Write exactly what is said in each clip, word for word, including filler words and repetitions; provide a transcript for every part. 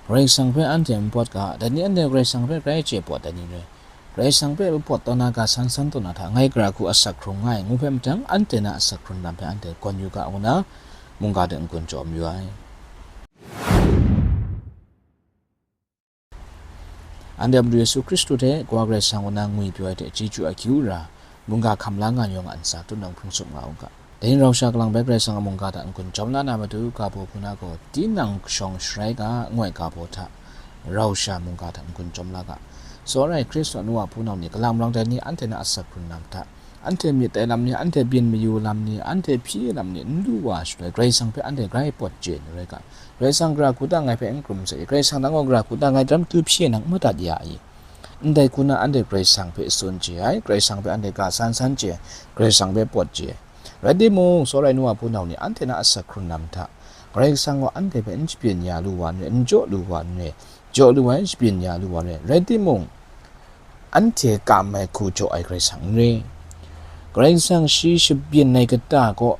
Karai Kasang hpe anhte n pawt ga, dai ni anhte Karai Kasang hpe grai chye pawt ai ni re. Karai Kasang hpe pawt taw na ga san san taw na hta, ngai gara hku asak hkrung nga ai ngu hpe mahtang, anhte na asak hkrung lam hpe anhte gawn yu ga, ngu na mungga hte n-gun chyawm yu ai. Anhte a Madu Yesu Hkristu hte Kawa Karai Kasang kaw na ngwi pyaw ai hte chyeju akyu ra, mungga hkam la nga yawng a ntsa tutnang hpung tsup nga u ga. Dai ni rau sha kalang bai Karai Kasang a mungga hta n-gun chyawm la na matu, ga baw hku na gaw tinang shawng sharai ga, ngoi ga baw hta rau sha mungga hta n-gun chyawm la ga. Tsawra ai Hkristu a nu wa hpunau ni, kalang marang dai ni anhte na asak hkrung lam hta, anhte myit ai lam ni, anhte byin mayu lam ni, anhte hpyi ai lam ni n lu wa shaloi, Karai Kasang hpe anhte grai pawt chye ni rai ga, Karai Kasang gara hku ta ngai hpe n hkrum sai i, Karai Kasang nang gaw gara hku ta ngai daram tu hpyi nang n madat ya i? Ndai hku na anhte Karai Kasang hpe tsun chye ai, Karai Kasang hpe anhte ga san san chye, Karai Kasang hpe pawt chye. Rai timung, tsawra ai nu wa hpunau ni, anhte na asak hkrung lam hta, Karai Kasang gaw anhte hpe n shabyin ya lu wa n re, n jaw lu wa n re, jaw lu wa n shabyin ya lu wa n re. Rai timung, anhte kam ai hku jaw ai Karai Kasang n re. Karai Kasang shi shabyin ai kata gaw,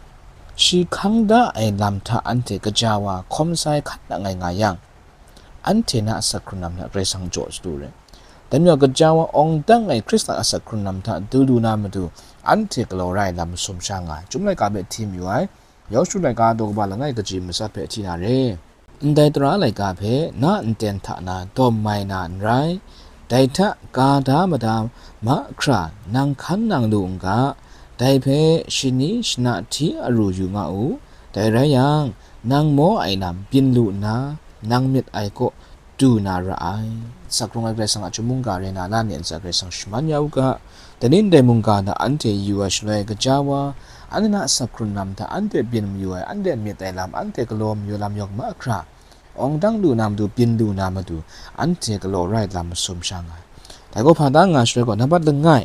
shi hkang da ai lam hta anhte kaja wa hkawm sai hkan nang ai nga yang, anhte na asak hkrung lam hta Karai Kasang jaw chyalu re. Dai majaw, kaja wa awng dang ai Hkristu a asak hkrung lam hta du lu na matu, anhte galaw rai lam masum sha nga ai. Chyum laika hpe hti mayu ai, Yawshu laika daw kaba langai kaji matsat hpe hti na re. Ndai tara laika hpe na nten hta na dawm mai na n rai, dai hta ka da mada mahkra nang hkan nang lu n ga, dai hpe shani shana hti aru yu nga u. Dai rai yang, nang maw ai lam byin lu nna, nang myit ai kaw du na ra ai. Asak hkrung ai Karai Kasang a chyum mungga re na, la ni a ntsa Karai Kasang shaman ya u ga. Dai ni ndai mungga hta anhte yu ai shaloi, kaja wa, anhte na asak hkrung lam hta anhte byin mayu ai, anhte myit ai lam, anhte galaw mayu lam yawng mahkra, awng dang lu na matu, byin lu na matu, anhte galaw rai lam masum sha nga ai. Dai gaw hpa da nga shaloi gaw, nambat langai,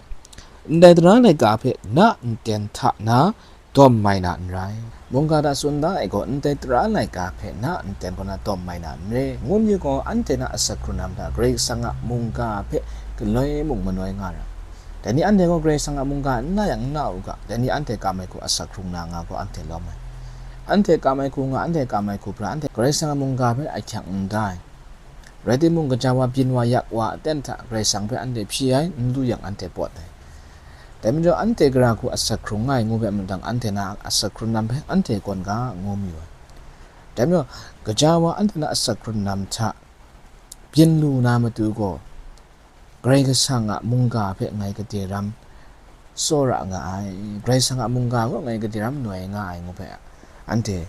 ndai tara laika hpe na nten hta na dawm mai na n rai. Mungga hta tsun da ai gaw, ndai tara laika hpe na nten kaw na dawm mai na n re, ngu myit gaw, anhte na asak hkrung lam hta Karai Kasang a mungga hpe galoi mung manoi nga ra. Dai ni anhte gaw Karai Kasang a mungga n na yang n na u ga, dai ni anhte kam ai hku asak hkrung na nga gaw anhte lawm ai. Anhte kam ai hku nga, anhte kam ai hku pra, anhte Karai Kasang a mungga hpe ahkyak n da ai. Rai timung, kaja wa byin wa yak wa aten hta Karai Kasang hpe anhte hpyi ai, n lu yang anhte pawt ai. Dai majaw, anhte gara hku asak hkrung nga ai ngu hpe mung dang, anhte na asak hkrung lam hpe anhte kawn ga ngu mayu ai. Dai majaw, kaja wa anhte na asak hkrung lam hta byin lu na matu gaw, Karai Kasang a mungga hpe ngai gade ram tsawra nga ai, Karai Kasang a mungga gaw ngai gade ram noi nga ai ngu hpe anhte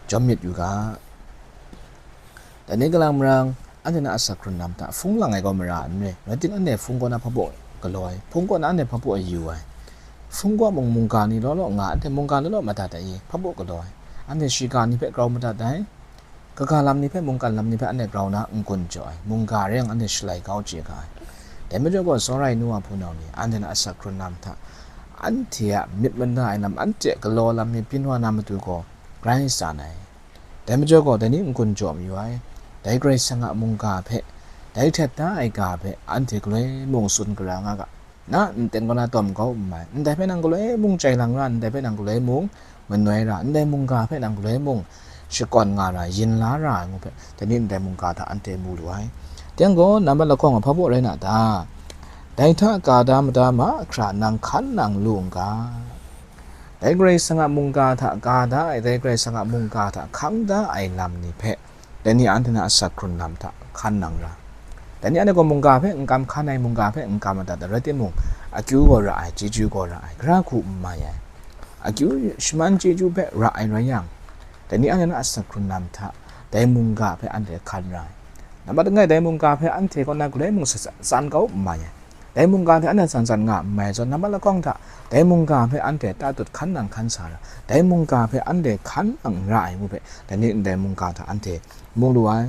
jawm myit yu ga. Dai ni kalang marang, anhte na asak hkrung lam hta hpung lang ai gaw mara n re, rai timung, anhte hpung kaw na hpabaw galaw ai, hpung kaw na anhte hpabaw yu ai. Hpung kaw mung mungga ni law law nga, anhte mungga law law madat ai, hpabaw galaw ai. Anhte shiga ni hpe grau madat ai. Kaga lam ni hpe, mungkan lam ni hpe anhte grau na n-gun jaw ai, mungga re yang anhte shalai kau chye ga ai. Dai majaw gaw, tsawra ai nu wa hpunau ni, anhte na asak hkrung lam hta, anhte a myit mada ai lam, anhte galaw lam ni byin wa na matu gaw, grai tsan ai. Dai majaw gaw, dai ni n-gun jaw mayu ai, dai Karai Kasang a mungga hpe, dai htet da ai ga hpe, anhte galoi mung tsun gara nga ga. Na nten kaw na dawm kau n mai, ndai hpe nang galoi mung chye lang ra, ndai hpe nang galoi mung manoi ra, ndai mungga hpe nang galoi mung shakawn nga ra, yin la ra ai ngu hpe, dai ni ndai mungga hta anhte mu lu ai. Teng gaw, nambat lahkawng a hpabaw rai na ta? Dai hta ka da mada mahkra nang hkan nang lu n ga? Dai Karai Kasang a mungga hta ka da ai, dai Karai Kasang a mungga hta hkang da ai lam ni hpe, dai ni anhte na asak hkrung lam hta hkan nang ra. Dai ni anhte gaw mungga hpe n kam hkan ai, mungga hpe n kam madat ai, rai timung, akyu gaw ra ai, chyeju gaw ra ai, gara hku n mai ai. Akyu shaman chyeju hpe ra ai rai yang, dai ni anhte na asak hkrung lam hta dai mungga hpe anhte hkan ra ai. Nambat langai, dai mungga hpe anhte kaw na galoi mung sa-, tsan kau n mai ai. Dai mungga hte anhte tsan tsan nga n mai zawn, nambat lahkawng hta dai mungga hpe anhte tatut hkan nang hkan sa ra, dai mungga hpe anhte hkan nang ra ai ngu hpe, dai ni ndai mungga hta anhte mu lu ai.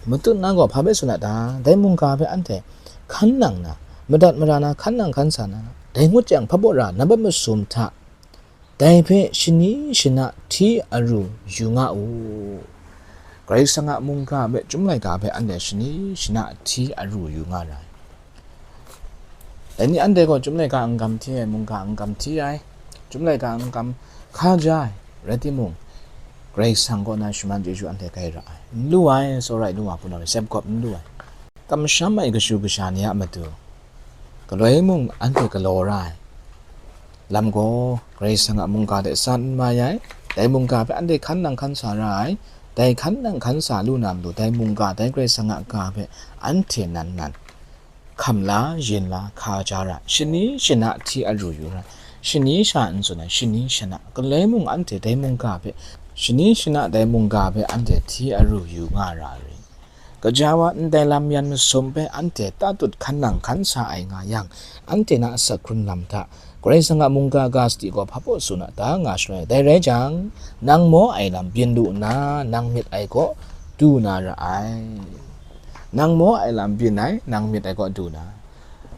Matut na gaw hpa hpe tsun a ta? Dai mungga hpe anhte hkan nang na, madat mara na, hkan nang hkan sa na, dai ngut jang, hpabaw ra nambat masum hta, dai hpe shani shana hti aru yu nga u. Karai Kasang a mungga hpe, Chyum laika hpe anhte shani shana hti aru yu nga ra ai. Dai ni anhte gaw Chyum laika n-gam hti ai, mungga n-gam hti ai, Chyum laika n-gam hkaja ai, rai timung, Karai Kasang kaw na shaman chyeju anhte grai ra ai, n lu ai, tsawra ai, nu wa hpunau ni sep gawp n lu ai. Kamsham ai kashu kasha ni a matu galoi mung anhte galaw ra ai lam gaw, Karai Kasang a mungga hte san n mai ai, dai mungga hpe anhte hkan nang hkan sa ra ai, dai hkan nang hkan sa lu na matu, dai mungga, dai Karai Kasang a ga hpe anhte nan nan hkam la, yin la, hka ja ra, shani shana hti aru yu ra, shani sha n tsun ai, shani shana, galoi mung anhte dai mungga hpe, shani shana dai mungga hpe anhte hti aru yu nga ra ai. Gaja wa ndai lam yan masum hpe anhte tatut hkan nang hkan sa ai nga yang, anhte na asak hkrun lam hta, Karai Kasang a mungga ga sadi gaw hpa baw tsun a ta nga shaloi, dai rai jang, nang maw ai lam byin lu nna, nang myit ai kaw du na ra ai. Nang maw ai lam byin ai, nang myit ai kaw du na.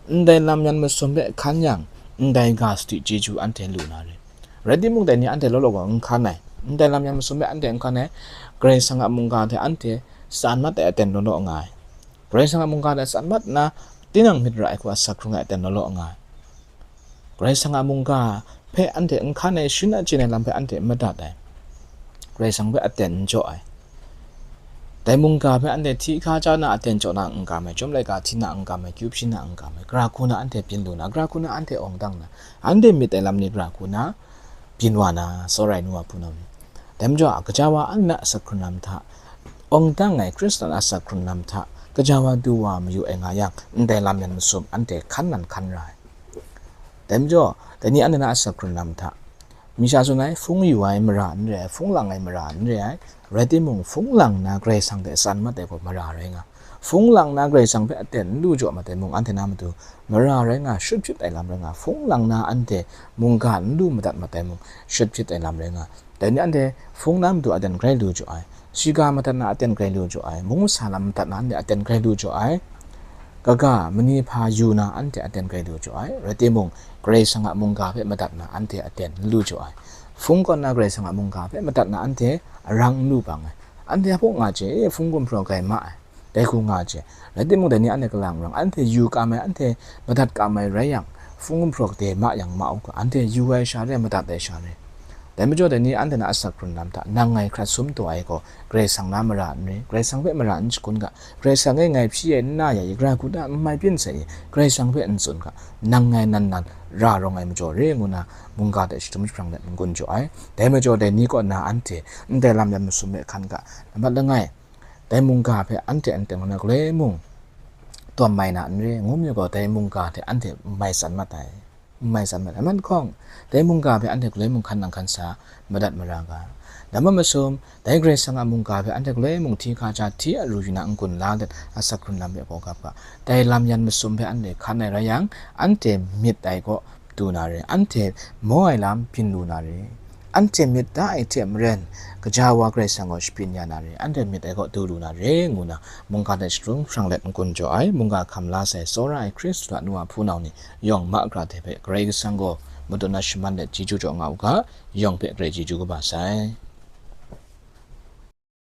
Ndai lam yan masum hpe hkan yang, ndai ga sadi chyeju anhte lu na re. Rai timung, dai ni anhte law law gaw n hkan ai. Ndai lam yan masum hpe anhte n hkan ai. Karai Kasang a mungga hte anhte san mat ai aten law law nga ai. Karai Kasang a mungga hte san mat nna, tinang myit ra ai hku asak hkrung ai aten law law nga ai. Karai Kasang a mungga hpe anhte n hkan ai, sharin achyin ai lam hpe anhte n madat ai. Karai Kasang hpe aten n jaw ai. Dai mungga hpe anhte hti hka ja na aten jaw na n kam ai, chyawm laika hti na n kam ai, kyu hpyi na n kam ai, gara hku na anhte byin lu na, gara hku na anhte awng dang na, anhte myit ai lam ni gara hku na byin wa na, tsawra ai nu wa hpunau ni. Dai majaw, gaja wa anhte na asak hkrun lam hta, awng dang ai Hkristan asak hkrun lam hta, gaja wa du wa mayu ai nga yang, ndai lam yan masum anhte hkan nan hkan ra ai. Dai majaw, dai ni anhte na asak hkrun lam hta, mi sha tsun ai, hpung yu ai mara n re ai, hpung lang ai mara n re ai, rai timung, hpung lang na Karai Kasang hte san mat ai gaw mara rai nga. Hpung lang na Karai Kasang hpe aten n lu jaw mat ai mung, anhte na matu mara rai nga, shut hpyit ai lam rai nga. Hpung lang na anhte mungga n lu madat mat ai mung, shut hpyit ai lam rai nga. Dai ni anhte hpung na matu aten grai lu jaw ai, shiga madat na aten grai lu jaw ai, mung masa lam madat na anhte aten grai lu jaw ai, kaga mani hpa yu na anhte aten grai lu jaw ai, rai timung, Karai Kasang a mungga hpe madat na anhte aten n lu jaw ai, hpung kaw na Karai Kasang a mungga hpe madat na anhte arang n lu bang ai, anhte hpung nga chye, e, hpung gumhpraw grai ma ai, dai hku nga chye, rai timung, dai ni anhte kalang rang, anhte yu kam ai, anhte madat kam ai rai yang, hpung gumhpraw gade ma yang ma u ga, anhte yu ai sha re, madat ai sha re. Dai majaw, dai ni anhte na asak hkrun lam hta, nang ngai hkrat sum taw ai gaw, Karai Kasang na mara n re, Karai Kasang hpe mara n shakun ga, Karai Kasang e ngai hpyi ai n na ya i, gara hku na n mai byin sai i, Karai Kasang hpe n tsun ga, nang ngai nan nan ra rawng ai majaw re, ngu na mungga hte shadum jahprang let n-gun jaw ai. Dai majaw, dai ni kaw na anhte ndai lam yan masum hpe hkan ga, nambat langai, dai mungga hpe anhte n teng na galoi mung tawm mai na n re, ngu myit gaw, dai mungga hte anhte n mai san mat ai. N mai san mat ai, man hkawng, dai mungga hpe anhte galoi mung hkan nang hkan sa, madat mara ga. Dama masum, dai Karai Kasang a mungga hpe anhte galoi mung hti hka ja, hti aru yu na n-gun la let, asak hkrun lam hpe gaw gap ga. Dai lam yan masum hpe anhte hkan ai rai yang, anhte myit ai kaw du na re, anhte maw ai lam byin lu na re, anhte myit da ai hte maren, gaja wa Karai Kasang gaw shabyin ya na re, anhte myit ai kaw du lu na re, ngu na mungga hte shadum jahprang let n-gun jaw ai, mungga hkam la sai, tsawra ai Hkristu a nu wa hpunau ni yawng mahkra hte hpe Karai Kasang gaw madun na shaman let chyeju jaw nga u ga, yawng hpe grai chyeju kaba sai.